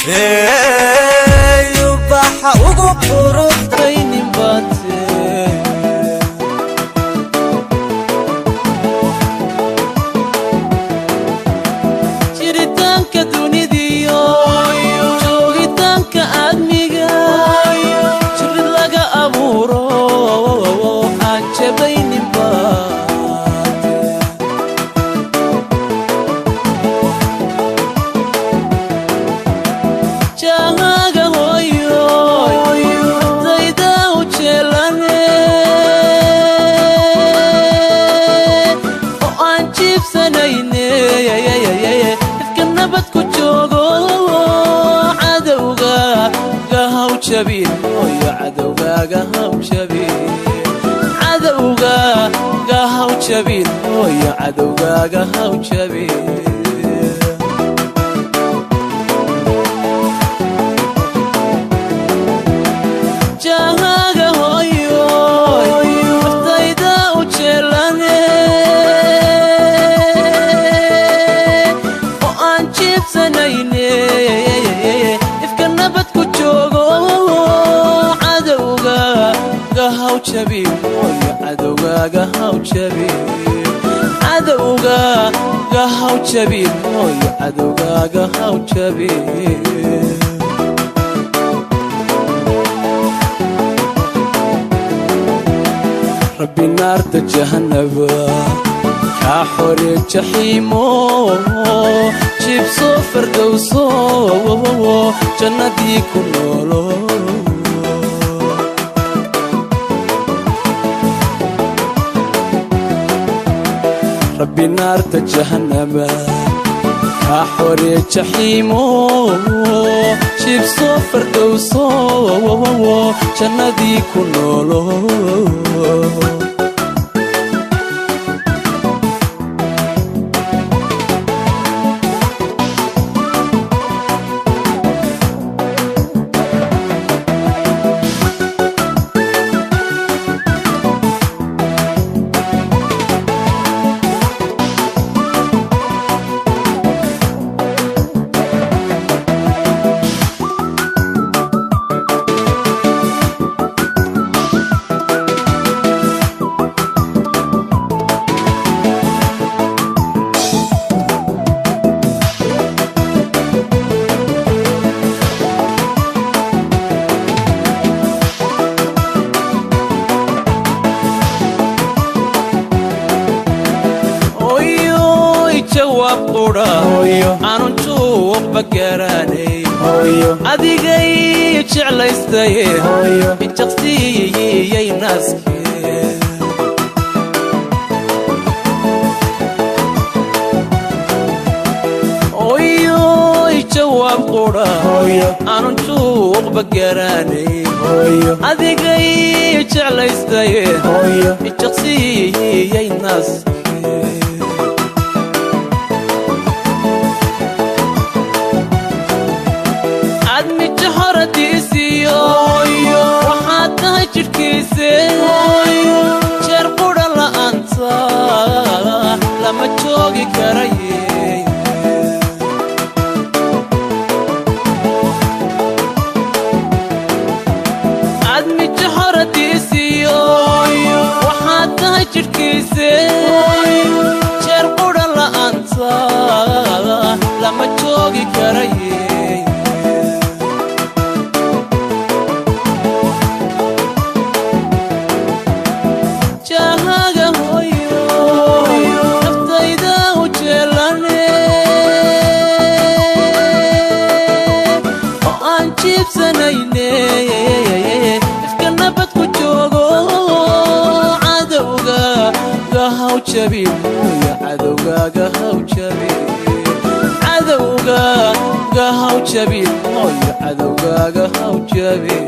Hey, ubaxa ugu quruxdaynin baate. Jiritaanka dunidiyo joogitaanka aadmiga, jirid laga abuuro aan jabaynin baate. Jahaaga hooyo, naftayda u jeelane oo aan jiibsanayne, ifka nabad ku joogo, cadowga gahaw jabin hooyo, cadowgaaga haw jabin, cadowga gahaw jabin hooyo, cadowgaaga haw jabin. Jahaaga hooyo, naftayda u jeelane oo aan jiibsanayne, ifka nabad ku joogo, cadowga gahaw jabin hooyo, cadowgaaga haw jabin, cadowga gahaw jabin hooyo, cadowgaaga haw jabin. Rabbi naarta jahanaba kaa xore, jaxiimo jibso, fardowso jannadii ku noolo. Rabbi naarta jahanaba kaa xore, jaxiimo jibso, fardowso jannadii ku noolo. Oyoy, jawaab qudha aanun juuqba garanay, adigay jeclaystaye ijaqsiiyey naaske. Oyoy, jawaab qudha aanun juuqba garanay, adigay jeclaystaye ijaqsiiyey naaske. Admija horadiisiyo waxaad tahay jidhkiise, jeer qudha la'aanta lama joogi karaye. Admija horadiisiyo waxaad tahay jidhkiise, jeer qudha la'aanta lama joogi karaye. Jahaaga hooyo, naftayda u jeelane oo aan jiibsanayne, ifka nabad ku joogo, cadowga gahaw jabin hooyo, cadowgaaga haw jabin, cadowga gahaw jabin hooyo, cadowgaaga haw jabin.